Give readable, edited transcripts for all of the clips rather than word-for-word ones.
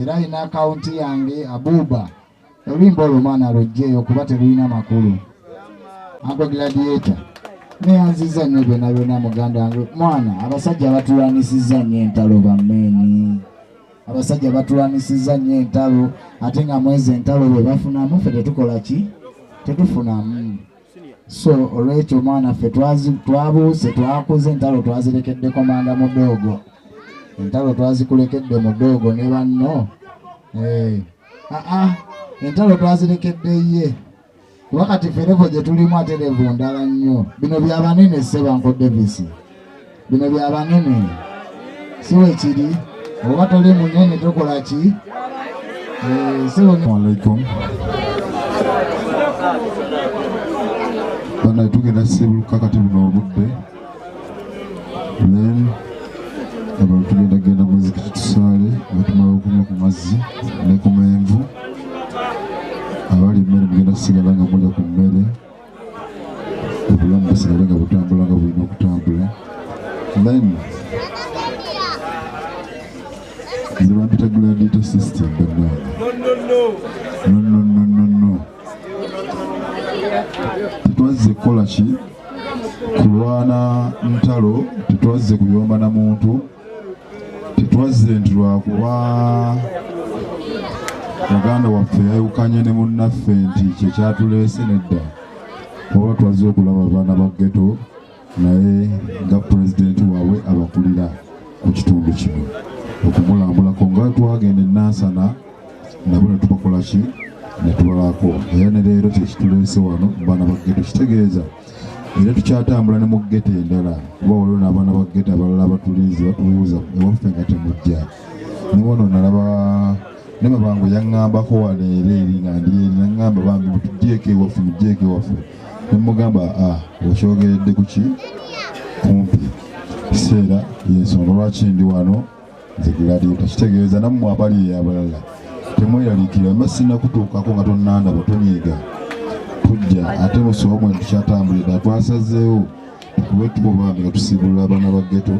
Era alina akawunti yange Abuba. Oluyimba olwo mwana lujjeeyo kuba terulina makulu. Uncle Gladiator. Neyanziza nnyo byonna byonna muganda wange. Mwana, abasajja batulwanisizza nnyo entalo bammeeni. Abasajja batulwanisizza nnyo entalo ate nga mwezi entalo bwe bafunamu ffe tetukola ki? Tetufunamu. So olwekyo mwana ffe twabuuse twakuze entalo twazirekedde komanda mudoogo. Entalo twazikulekedde mudoogo ne banno. Eh, aa entalo twazirekedde ye. Kuba kati ffe levo gye tulimu ate levo ndala nnyo. Bino bya banene Ssebanko Davis. Bino bya banene. Si we kiri? Oba toli munene tokola ki? Eh, sebo alaikum. Bana tugenda sibuluka kati buno obudde. Then abantu tugenda genda muzikiti tusaale nga tumala okunywa ku mazzi ne ku menvu. Abali emmere mugenda kusigala nga mulya ku mmere. Obulamu busigale nga butambula nga bulina okutambula. Then nze bampita gladiator system bannange. No, no, no, no, no. Tetwazze kukola ki? Kulwana ntalo, tetwazze kuyomba na muntu, tetwazze nti lwakuba muganda waffe yayawukanye ne munnaffe nti kye kyatuleese nedda. Oba twazze okulaba abaana ba ghetto naye nga pulezidenti waabwe abakulira ku kitundu kino okumulambulako nga twagenda e Nansana nabo ne tubakola ki ne tubalako era ne leero kye kituleese wano mu baana ba ghetto kitegeeza era tukyatambula ne mu ghetto endala kuba waliwo n'abaana ba ghetto abalala abatulinze batubuuza ewaffe nga temujja. Ne wano nalaba ne Mabango yaŋŋambako wano era eri nga ndi eri naŋŋamba bambi mutuggyeko ewaffe muggyeko ewaffe ne mugamba okyogeredde ku ki kumpi kiseera y'ensonga lwaki ndi wano nze Gladiator kitegeeza nammwe abali eyo abalala temweraliikirira mba sinnakutuukako nga tonnandaba tonyiiga tujja ate musobo mwe tukyatambulira ddala twasazeewo tukube tubo bambi nga tusiibulula abaana ba ghetto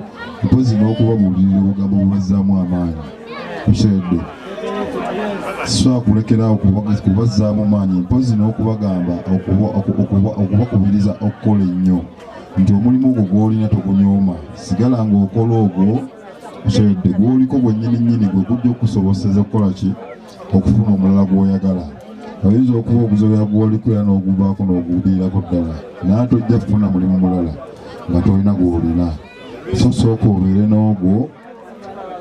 mpozzi n'okubabuulirira obugambo obubazzaamu amaanyi okitegedde sisobola kulekeraawo kubazzaamu maanyi mpozzi n'okubagamba okubakubiriza okukola ennyo nti omulimu ogwo gw'olina togunyooma sigala ng'okola ogwo okitegedde gw'oliko gwennyini nnyini gwe gujja okukusoboseza okukola ki okufuna omulala gw'oyagala. Oyinza okuba oguzobera gw'oliko era n'oguvaako n'oguviirako ddala naye ate ojja kufuna mulimu mulala nga tolina gw'olina. So sooka obeere n'ogwo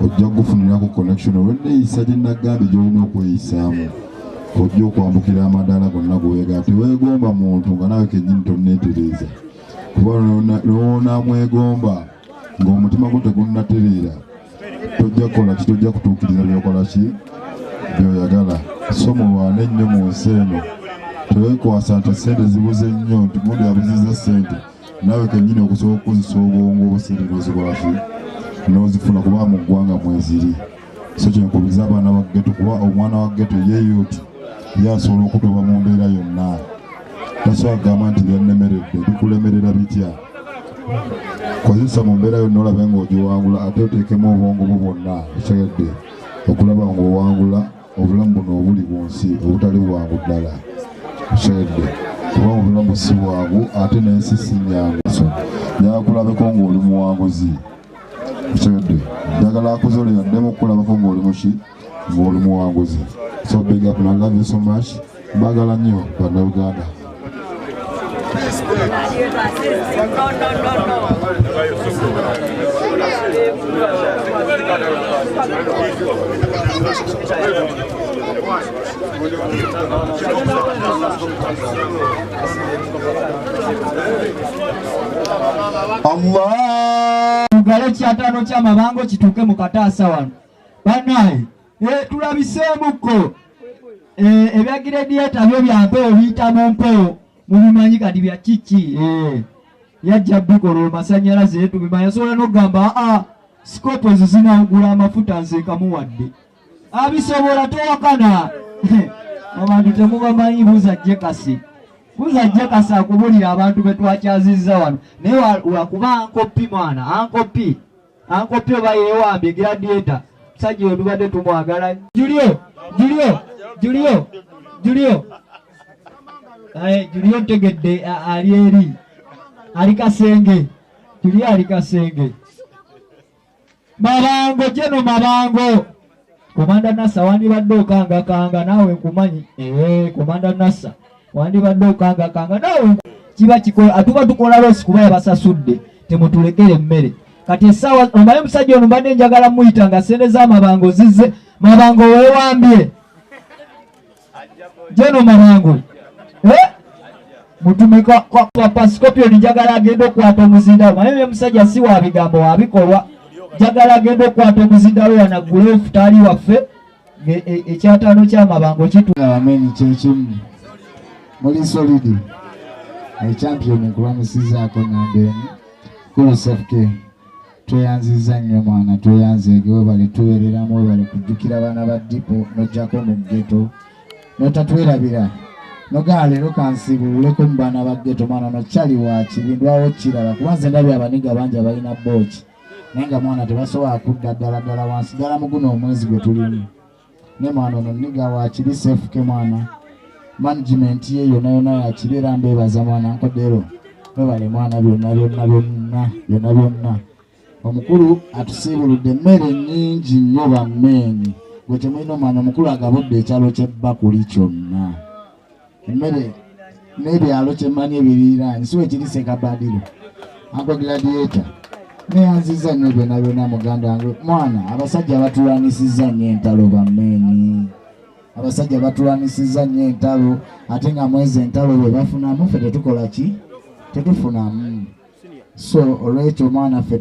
ojja kugufunirako connection olw'enneeyisa gye nagambye gy'olina okweyisaamu ojja okwambukira amadaala gonna g'oyagala. Teweegomba muntu nga naawe kennyini tonneetereeza kuba n'onaamwegomba ng'omutima gwo tegunnatereera tojja kukola ki tojja kutuukiriza by'okola ki by'oyagala. So mulwane nnyo mu nsi eno teweekwasa nti ssente zibuze nnyo nti gundi abuzizza ssente naawe kennyini okusobola okukozesa obwongo obwo ssente n'ozikola ki n'ozifuna kuba mu ggwanga mweziri. So kyenkubiza abaana ba ghetto kuba omwana wa ghetto ye youth ye asobola okutoba mu mbeera yonna tasobola kugamba nti byannemeredde bikulemerera bitya. Kozesa mu mbeera yonna olabe ng'ogiwangula ate oteekemu obwongo bwo bwonna okitegedde okulaba ng'owangula obulamu buno obuli ku nsi obutali bwangu ddala okitegedde kuba obulamu si bwangu ate n'ensi si nnyangu. So njagala kulabeko ng'oli muwanguzi okitegedde njagala akuzole addemu okukulabako ng'oli muki ng'oli muwanguzi. So big up and I love you so much. Mbagala nnyo bannayuganda. Allah Tugale kyataano ky'amabango kituuke mu kataasa wano bannaye tulabiseemukko ebya Gladiator byo bya mpewo biyita mu mpewo mubimanyi kati bya kiki yajja bikola amasannyalaze tubimanyi asobola n'okugamba aa sikopo ezo zinagula amafuta nze nkamuwadde abisobola towakana abantu temubamanyi buuza Jekasi buuza Jekasi akubulira abantu be twakyazizza wano naye wakuba ankopi mwana ankopi ankopi oba yeewambye Gladiator. Musajja oyo tubadde tumwagala. Julio, Julio, Julio, Julio. Aye, Julio ntegedde ali eri. Ali Kasenge. Julio ali Kasenge. Mabango jeno Mabango. Komanda Nasa wandibadde okangakanga naawe nkumanyi. Komanda Nasa wandibadde okangakanga naawe kiba kikola tuba tukola losi kuba yabasasudde temutulekere emmere. Kati essaawa omanyi omusajja ono mbadde njagala muyita nga ssente z'amabango zizze. Mabango weewambye. Jeno Mabango. Mutume kwa Scorpion njagala agende okukwata omuzindalo. Manyi omusajja si wa bigambo wa bikolwa. Njagala agende okukwata omuzindalo wanaggule ofutaali waffe. Ekyataano ky'amabango kitu. Amen kyekimu. Muli solid. Champion nkulamusizaako namba emu. Kulu SFK. Tweyanzizza nnyo mwana, tweyanzeege webale tubeereramu, webale kujjukira baana ba Dipo n'ojjako mu ghetto. N'otatwerabira. Nogaa leero kansiibululeko mu baana ba ghetto mwana no kyali wa kibi ndwawo kiraba kuba nze ndabye abaniga bangi abalina booki. Naye nga mwana tebasobola kudda ddala ddala wansi ddala mu guno omwezi gwe tulimu. Ne mwana ono nniga wa kibi SFK mwana. Management ye yonna yonna ya kibi era mbeebaza mwana nkodero. Webale mwana byonna byonna byonna byonna byonna. Omukulu atusiibuludde emmere nnyingi nnyo bammeeni. Gwe temulina omwana omukulu agabudde ekyalo ky'ebbakuli kyonna. Emmere n'ebyalo kye mmanyi ebiriraanye si wekiri Ssekabadiro. Uncle Gladiator. Neyanzizza nnyo byonna byonna muganda wange. Mwana abasajja batulwanisizza nnyo entalo bammeeni. Abasajja batulwanisizza nnyo entalo ate nga mwezi entalo bwe bafunamu ffe tetukola ki? Tetufunamu. So olwekyo mwana ffe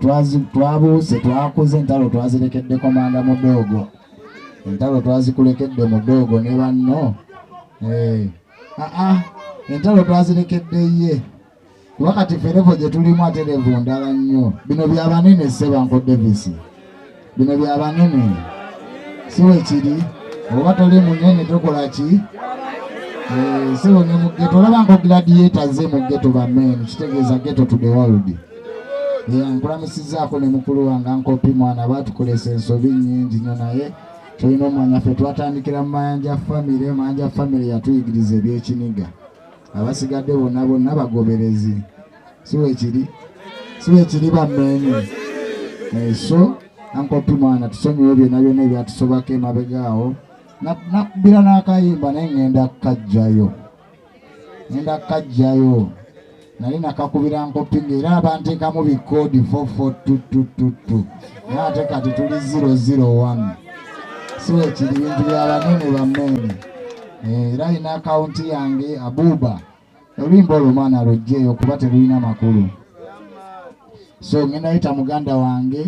twabuuse twakuze entalo twazirekedde Komanda Mudoogo. Entalo twazikulekedde Mudoogo ne banno. Entalo twazirekedde ye. Kuba kati ffe levo gye tulimu ate levo ndala nnyo. Bino bya banene ssebo Uncle Davis. Bino bya banene. Si we kiri? Oba toli munene tokola ki? Ssebo ne mu ghetto olaba Uncle Gladiator ze mu ghetto bammeeni kitegeeza ghetto to the world. Nkulamusizzaako ne mukulu wange Uncle P mwana baatukolesa ensobi nnyingi nnyo naye tolina omwanya ffe twatandikira mu Mayanja family. Mayanja family yatuyigiriza ebyekiniga. Abasigadde bonna bonna bagoberezi. Si we kiri? Si we kiri bammeeni? So Uncle P mwana tusonyiwe byonna byonna ebyatusobako emabega awo. Nakubira n'akayimba naye ŋŋenda kukajjayo. Ŋŋenda kukajjayo. Nali nakakubira Uncle P ng'era abanteekamu bikoodi 44222. Naye ate kati tuli 001. Si we kiri bintu bya banene bammeeni. Era alina akawunti yange Abuba. Oluyimba olwo mwana luggyeyo kuba terulina makulu. So ŋŋenda yita muganda wange.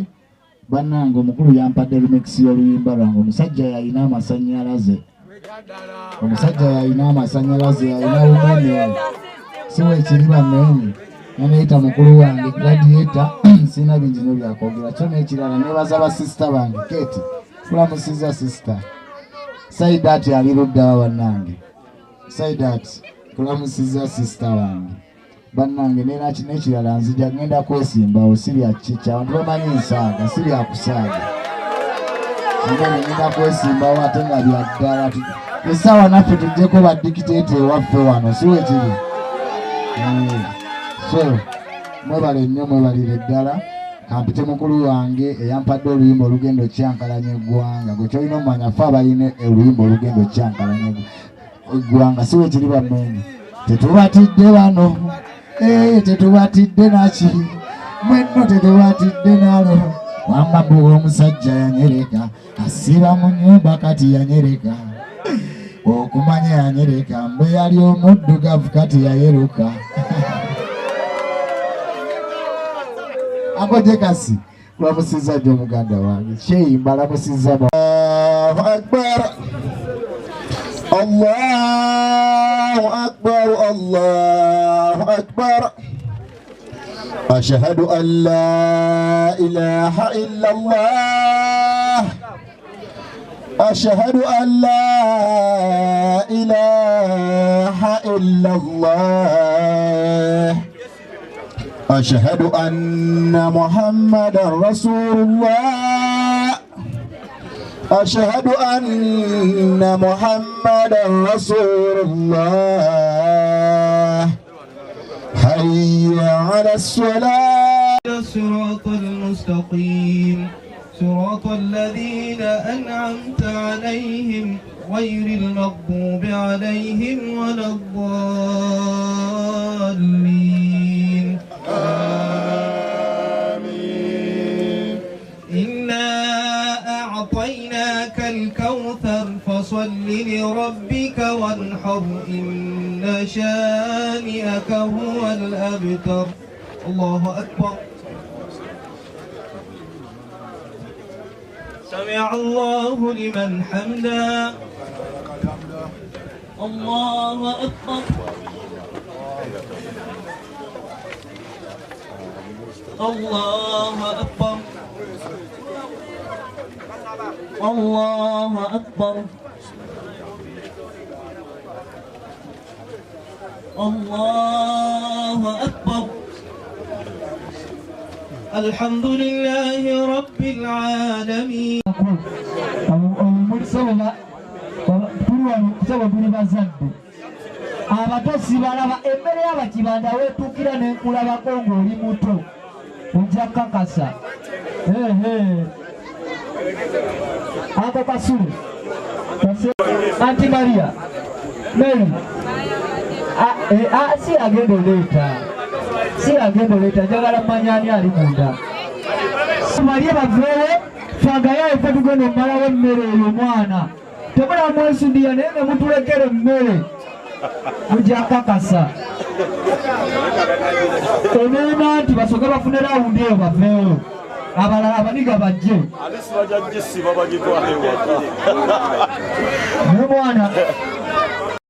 Bannange omukulu yampadde remix y'oluyimba lwange. Omusajja yalina amasannyalaze. Omusajja yalina amasannyalaze, yalina umeme. Si we kiri bammeeni? Naneyita mukulu wange Gladiator. Sirina bingi nnyo byakwogera. Kyo n'ekirala neebaza basisita bange. Kate, kulamusizza sisita. Saidat ali ludda wa bannange. Saidat, kulamusizza sisita wange. Bannange n'ekirala nzija ngenda kwesimbawo si bya kiki abantu bamanyi nsaaga si bya kusaaga. Ngenda kwesimbawo ate nga bya ddala. Essaawa naffe tuggyeko ba dictator ewaffe wano si we kiri? So mwebale nnyo mwebalire ddala. Kampite mukulu wange eyampadde oluyimba olugenda okyankalanya eggwanga. Gwe kyolina omanya ffe abalina oluyimba olugenda okyankalanya eggwanga si we kiri bammeeni? Tetubatidde bano, tetubatidde naki, mwenno tetubatidde nalo. Wamba mbu omusajja yanyereka, asiba mu nnyumba kati yanyereka. Okumanya yanyereka, mbu yali omuddugavu kati yayeruka. Uncle Jekasi, kulamusizza nnyo muganda wange. Sheyi mbalamusizza. Allahu Akbar. Allahu Akbar, Allahu Akbar. Ashhadu an la ilaha illa Allah. Ashhadu an la ilaha illa Allah. Ashhadu anna Muhammadan Rasulullah. أشهد أن محمدا رسول الله حي على الصلاة الصراط المستقيم صراط الذين أنعمت عليهم غير المغضوب عليهم ولا الضالين آمين إنا أعطيناك الكوثر فصل لربك وانحر إن شانئك هو الأبتر الله أكبر سمع الله لمن حمده الله أكبر الله أكبر الله أكبر الله أكبر الحمد لله رب العالمين tuli bazadde abato sibalaba emmere y'abakibanda weetuukira nenkulabako ng'oli muto ojja kakasa ako kasule Anti Maria Mary si agenda oleeta si agenda oleeta njagala mmanya ani ali munda Maria baveewo fagayaye ffe tugenda omumalawo emmere eyo omwana temula mwesundiya naye ne mutulekera emmere mujja kakasa eneema nti basooke bafune rawundi eyo baveewo abalala abaniga bajje naye mwana